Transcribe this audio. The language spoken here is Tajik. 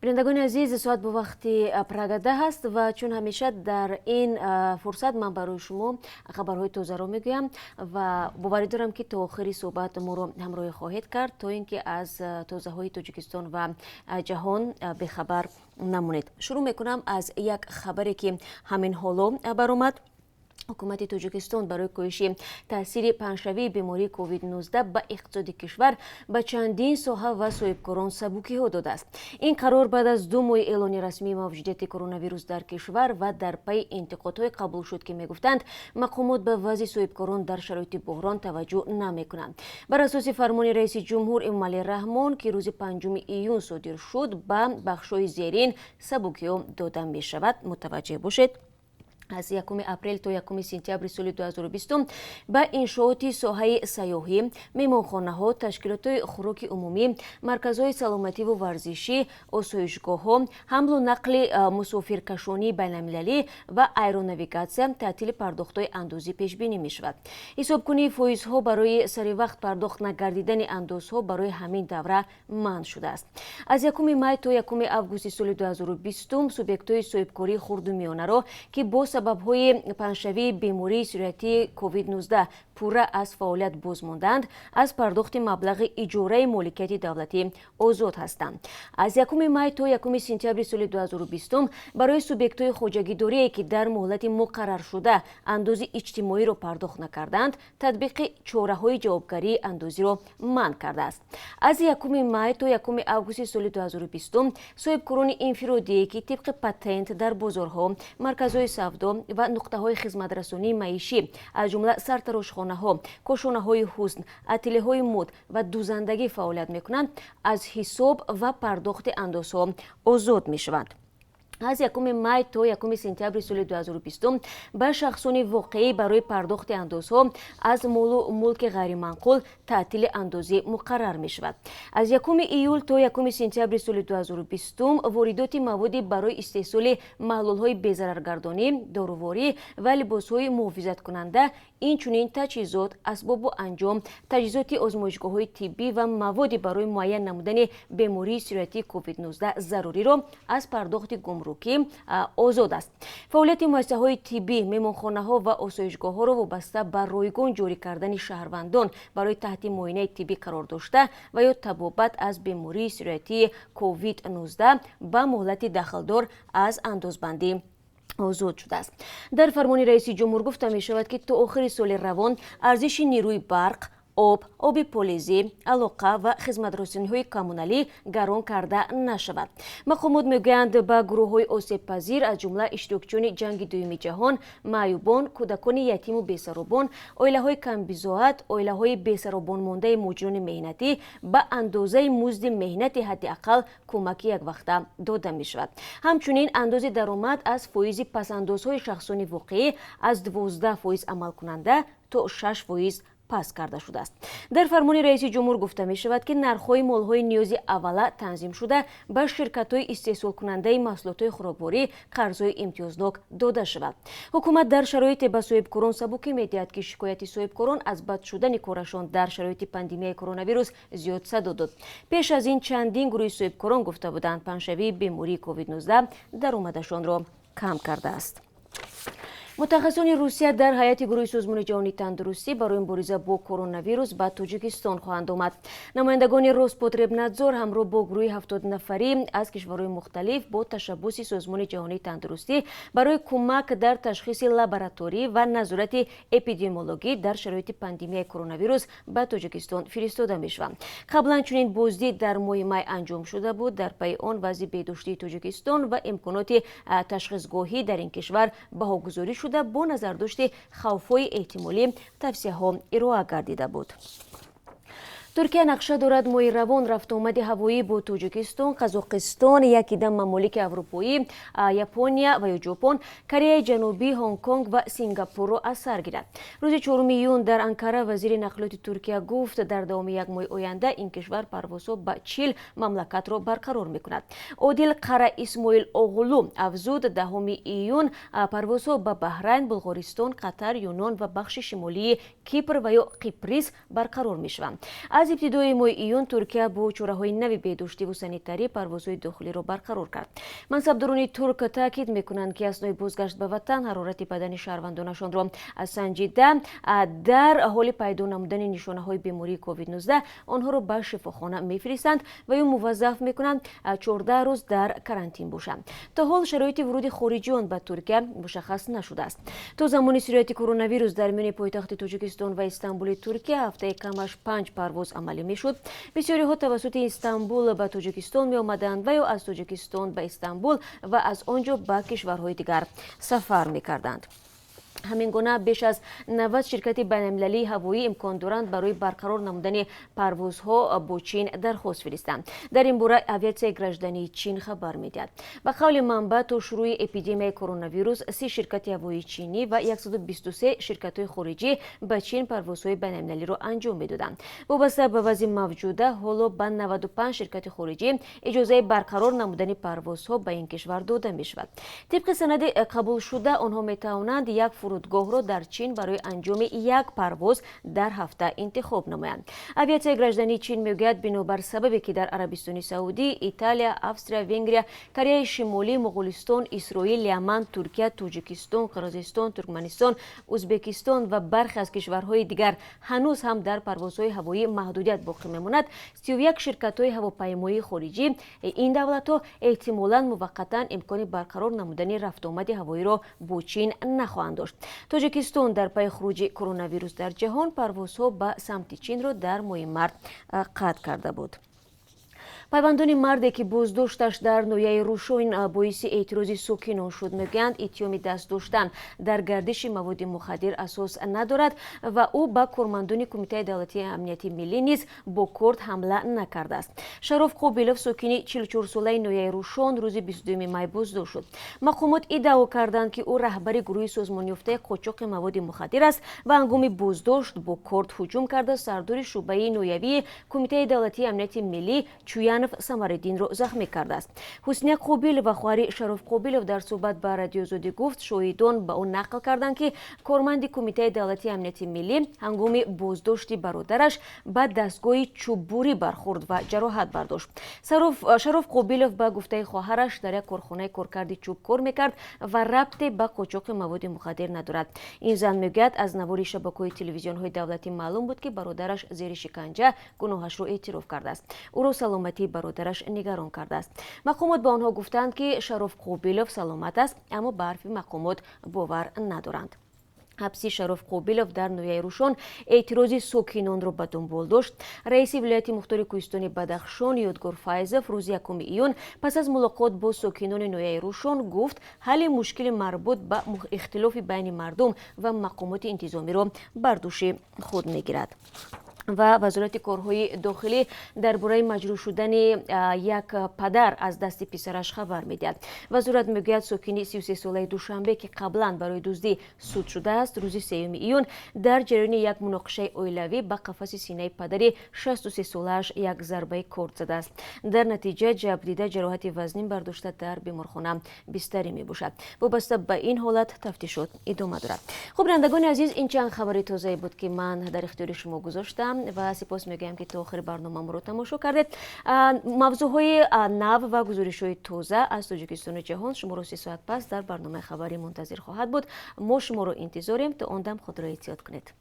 Бинандагони азиз, соат бо вақти Прага 10 аст ва чун ҳамеша дар ин фурсат ман барои шумо хабарҳои тозаро мегӯям ва боварӣ дорам, ки то охири суҳбат моро ҳамроҳӣ хоҳед кард, то ин ки аз тозаҳои Тоҷикистон ва ҷаҳон бехабар намонед. Шурӯъ мекунам аз як хабаре, ки ҳамин ҳоло баромад. Ҳукумати Тоҷикистон барои коҳиши таъсири паҳншавии бемории COVID-19 ба иқтисоди кишвар ба чандин соҳа ва соҳибкорон сабукиҳо додааст. Ин қарор баъд аз 2 моҳи эълони расмии мавҷудияти коронавирус дар кишвар ва дар пайи интиқодҳое қабул шуд, ки мегуфтанд, мақомот ба вазъи соҳибкорон дар шароити буҳрон таваҷҷӯҳ намекунанд. Бар асоси фармони раиси ҷумҳур Эмомалӣ Раҳмон, ки рӯзи 5 июн содир шуд, ба бахшҳои зерин сабукиҳо дода мешавад. Мутаваҷҷеҳ бошед: аз 1 апрел то 1 сентябри соли 2020 ба иншооти соҳаи сайёҳӣ, меҳмонхонаҳо, ташкилотҳои хӯроки умумӣ, марказҳои саломативу варзишӣ, осоишгоҳҳо, ҳамлу нақли мусофиркашонии байналмилалӣ ва аэронавигатсия таътили пардохтҳои андозӣ пешбинӣ мешавад. Ҳисобкунии фоизҳо барои саривақт пардохт нагардидани андозҳо барои ҳамин давра манъ шудааст. Аз 1 май то 1 августи соли 2020 субъектҳои соҳибкории хурду миёнаро, ки бо сабабҳои паҳншавии бемории сироятии COVID-19 пурра аз фаъолият боз мондаанд, аз пардохти маблағи иҷораи моликияти давлатӣ озод ҳастанд. Аз 1 май то 1 сентябри соли 2020 барои субъектҳои хоҷагидорие, ки дар муҳлати муқарраршуда андози иҷтимоиро пардохт накардаанд, татбиқи чораҳои ҷавобгарии андозиро манъ кардааст. Аз 1 май то 1 августи соли 2020 соҳибкорони инфиродие, ки тибқи патент дар бозорҳо, марказҳои савдо ва нуқтаҳои хизматрасонии маишӣ, аз ҷумла сартарошхонаҳо, кошонаҳои ҳусн, ателеҳои мӯд ва дузандагӣ фаъолият мекунанд, аз ҳисоб ва пардохти андозҳо озод мешаванд. Аз 1 май то 1 сентябри соли 2020 ба шахсони воқеӣ барои пардохти андозҳо аз молу мулки ғайриманқул таътили андозӣ муқаррар мешавад. Аз 1 июл то 1 сентябри соли 2020 воридоти маводи барои истеҳсоли маҳлулҳои безараргардонӣ, доруворӣ ва либосҳои муҳофизаткунанда, инчунин таҷҳизот, асбобу анҷом, таҷҳизоти озмоишгоҳҳои тиббӣ ва маводи барои муайян намудани бемории сироятии COVID-19 заруриро аз пардохти гумрукӣ озод аст. Фаъолияти муассисаҳои тиббӣ, меҳмонхонаҳо ва осоишгоҳҳоро вобаста ба ройгон ҷорӣ кардани шаҳрвандон барои таҳти муоинаи тиббӣ қарор дошта ва ё табобат аз бемории сироятии COVID-19 ба муҳлати дахлдор аз андозбандӣ озод шудааст. Дар фармони раиси ҷумҳур гуфта мешавад, ки то охири соли равон арзиши нерӯи барқ, об, оби полезӣ, алоқа ва хизматрасониҳои коммуналӣ гарон карда нашавад. Мақомот мегӯянд, ба гурӯҳҳои осебпазир, аз ҷумла иштирокчиёни Ҷанги Дуюми ҷаҳон, маъюбон, кӯдакони ятиму бесаробон, оилаҳои камбизоат, оилаҳои бесаробонмондаи муҳоҷирони меҳнатӣ ба андозаи музди меҳнати ҳадди ақал кӯмаки яквақта дода мешавад. Ҳамчунин андози даромад аз фоизи пасандозҳои шахсони воқеӣ аз 12% амалкунанда то 6% паст карда шудааст. Дар фармони раиси ҷумҳур гуфта мешавад, ки нархҳои молҳои ниёзи аввала танзим шуда, ба ширкатҳои истеҳсолкунандаи маҳсулотҳои хӯрокворӣ қарзҳои имтиёзнок дода шавад. Ҳукумат дар шароите ба соҳибкорон сабукӣ медиҳад, ки шикояти соҳибкорон аз бад шудани корашон дар шароити пандемияи коронавирус зиёд садо дод. Пеш аз ин чандин гурӯҳи соҳибкорон гуфта буданд, паҳншавии бемории COVID-19 даромадашонро кам кардааст. Мутахассисони Русия дар ҳайати гурӯҳи Созмони ҷаҳонии тандурустӣ барои мубориза бо коронавирус ба Тоҷикистон хоҳанд омад. Намояндагони Роспотребнадзор ҳамроҳ бо гурӯҳи 70 нафарӣ аз кишварҳои мухталиф бо ташаббуси Созмони ҷаҳонии тандурустӣ барои кӯмак дар ташхиси лабораторӣ ва назорати эпидемиологӣ дар шароити пандемияи коронавирус ба Тоҷикистон фиристода мешаванд. Қаблан чунин боздид дар моҳи май анҷом шуда буд. Дар пайи он вазъи беҳдоштии Тоҷикистон ва имконоти ташхисгоҳӣ дар ин кишвар баҳогузорӣ шуда, бо назардошти хавфҳои эҳтимолӣ тавсияҳо ироа гардида буд. Туркия нақша дорад моҳи равон рафтуомади ҳавоӣ бо Тоҷикистон, Қазоқистон, як идда мамолики аврупоӣ, Япония ва ё Ҷопон, Кореяи Ҷанубӣ, Ҳонконг ва Сингапурро аз сар гирад. Рӯзи 4 июн дар Анкара вазири нақлиёти Туркия гуфт, дар давоми як моҳи оянда ин кишвар парвозҳо ба 40 мамлакатро барқарор мекунад. Одил Қара Исмоил Оғлу афзуд, 10 июн парвозҳо ба Баҳрайн, Булғористон, Қатар, Юнон ва бахши шимолии Кипр ва ё Қиприс барқарор мешаванд. Аз Аз ибтидои моҳи июн Туркия бо чораҳои нави беҳдоштиву санитарӣ парвозҳои дохилиро барқарор кард. Мансабдорони турк таъкид мекунанд, ки аснои бозгашт ба ватан ҳарорати бадани шаҳрвандонашонро санҷида, дар ҳоли пайдо намудани нишонаҳои бемории COVID-19 онҳоро ба шифохона мефиристанд ва ё муваззаф мекунанд 14 рӯз дар карантин бошанд. То ҳол шароити вуруди хориҷиён ба Туркия мушаххас нашудааст. То замони сирояти коронавирус дар миёни пойтахти Тоҷикистон ва Истанбули Туркия ҳафтаи камаш 5 парвоз амалӣ мешуд. Бисёриҳо тавассути Истанбул ба Тоҷикистон меомаданд ва ё аз Тоҷикистон ба Истанбул ва аз он ҷо ба кишварҳои дигар сафар мекарданд. Ҳамин гуна беш аз 90 ширкати байналмилалии ҳавоӣ имкон доранд барои барқарор намудани парвозҳо бо Чин дархост фиристанд. Дар ин бора Авиатсияи граждании Чин хабар медиҳад. Ба қавли манбаъ, то шурӯи эпидемияи коронавирус 30 ширкати ҳавоии чинӣ ва 123 ширкатҳои хориҷӣ ба Чин парвозҳои байналмилалиро анҷом медоданд. Вобаста ба вазъи мавҷуда, ҳоло ба 95 ширкати хориҷӣ иҷозаи барқарор намудани парвозҳо ба ин кишвар дода мешавад. Тибқи санади қабулшуда, онҳо метавонанд як фурудгоҳро дар Чин барои анҷоми як парвоз дар ҳафта интихоб намоянд. Авиатсияи граждании Чин мегӯяд, бинобар сабабе ки дар Арабистони Саудӣ, Италия, Австрия, Венгрия, Кореяи Шимолӣ, Моғулистон, Исроил, Яман, Туркия, Тоҷикистон, Қирғизистон, Туркманистон, Ӯзбекистон ва бархе аз кишварҳои дигар ҳанӯз ҳам дар парвозҳои ҳавоӣ маҳдудият боқӣ мемонад, 31 ширкатҳои ҳавопаймоии хориҷӣ ин давлатҳо эҳтимолан муваққатан имкони барқарор намудани рафтуомади ҳавоиро бо Чин нахоҳанд дошт. Тоҷикистон дар пайи хуруҷи коронавирус дар ҷаҳон парвозҳо ба самти Чинро дар моҳи март қатъ карда буд. Пайвандони марде, ки боздошташ дар ноҳияи Рӯшон боиси эътирози сокинон шуд, мегӯянд, иттиҳоми даст доштан дар гардиши маводи мухаддир асос надорад ва ӯ ба кормандони Кумитаи давлатии амнияти миллӣ низ бо корд ҳамла накардааст. Шароф Қобилов, сокини 44-солаи ноҳияи Рӯшон, рӯзи 22 май боздошт шуд. Мақомот иддао карданд, ки ӯ раҳбари гурӯҳи созмонёфтаи қочоқи маводи мухаддир аст ва ҳангоми боздошт бо корд ҳуҷум карда, сардори шӯъбаи ноҳиявии Кумитаи давлатии амнияти миллӣ Чуянов Самариддинро захмӣ кардааст. Ҳусния Қобилова, хоҳари Шароф Қобилов, дар суҳбат ба Радиоозодӣ гуфт, шоҳидон ба ӯ нақл карданд, ки корманди Кумитаи давлатии амнияти миллӣ ҳангоми боздошти бародараш ба дастгоҳи чӯббурӣ бархӯрд ва ҷароҳат бардошт. Шароф Қобилов, ба гуфтаи хоҳараш, дар як корхонаи коркарди чӯб кор мекард ва рабте ба қочоқи маводи мухаддир надорад. Ин зан мегӯяд, аз навори шабакаҳои телевизионҳои давлатӣ маълум буд, ки бародараш зери шиканҷа гуноҳашро эътироф кардааст. Ӯро саломатии бародараш нигарон кардааст. Мақомот ба онҳо гуфтанд, ки Шароф Қобилов саломат аст, аммо ба ҳарфи мақомот бовар надоранд. Ҳабси Шароф Қобилов дар ноҳияи Рӯшон эътирози сокинонро ба дунбол дошт. Раиси вилояти мухтори кӯҳистони Бадахшон Ёдгор Файзов рӯзи 1 июн пас аз мулоқот бо сокинони ноҳияи Рӯшон гуфт, ҳалли мушкили марбут ба ихтилофи байни мардум ва мақомоти интизомиро бар дӯши худ мегирад. Ва Вазорати корҳои дохилӣ дар бораи маҷрӯҳ шудани як падар аз дасти писараш хабар медиҳад. Вазорат мегӯяд, сокини 33-солаи Душанбе, ки қаблан барои дуздӣ суд шудааст, рӯзи 3 июн дар ҷараёни як муноқишаи оилавӣ ба қафаси синаи падари 63-солааш як зарбаи корд задааст. Дар натиҷа ҷабрдида ҷароҳати вазнин бардошта, дар беморхона бистарӣ мебошад. Вобаста ба ин ҳолат тафтишот идома дорад. Хуб, бинандагони азиз, ин чанд хабари тозае буд, ки ман дар ихтиёри шумо гузоштам, ва сипос мегӯям, ки то охири барнома моро тамошо кардед. Мавзӯъҳои нав ва гузоришҳои тоза аз Тоҷикистону ҷаҳон шуморо 3 соат пас дар барномаи хабарӣ мунтазир хоҳад буд. Мо шуморо интизорем. То он дам худро эҳтиёт кунед.